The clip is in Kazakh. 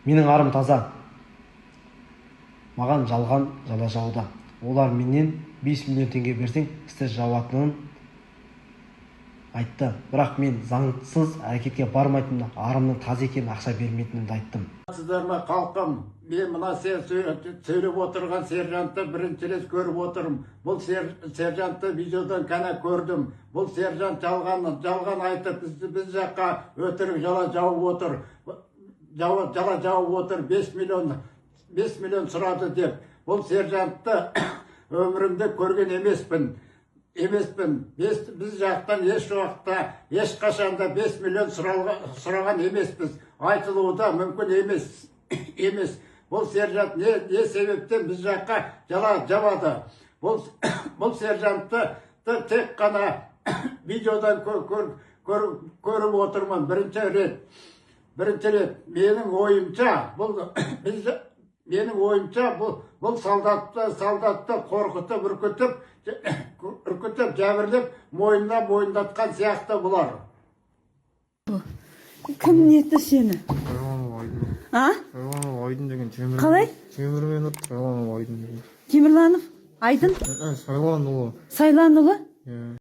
Менің арым таза. Маған жалған жала жауда. Олар менен 5 миллион теңге берсең, істі жабатынын айтты. Бірақ мен заңсыз әрекетке бармайтынымды, арымның таза екенін, ақша бермейтінімді айттым. Сіздер ме, халқым? Мен мына сөйлеп отырған сержантты бірінші рет көріп отырмын. Бұл сержантты видеодан ғана көрдім. Бұл сержант жалған айтып, біз жаққа өтірік жала жауып отыр. Жала жауып отыр, 5 миллион, 5 миллион сұрады деп. Бұл сержантты өмірімде көрген емеспін. Біз жақтан еш уақытта, ешқашан да 5 миллион сұраған емеспіз, айтылуы да мүмкін емес. Бұл сержант не себептен біз жаққа жала жабады? Бұл сержантты тек қана видеодан көріп отырмын бірінші рет. Менің ойымша, бұл солдатты қорқытып, үркітіп, жәбірлеп, мойнына мойындатқан сияқты бұлар. Кім нетті сені? Сайланов Айдын. А? Сайланов Айдын деген темір. Қалай? Темірмен ұрды, Сайланов Айдын деген. Темірланов Айдын? Сайланұлы. Сайланұлы. Иә.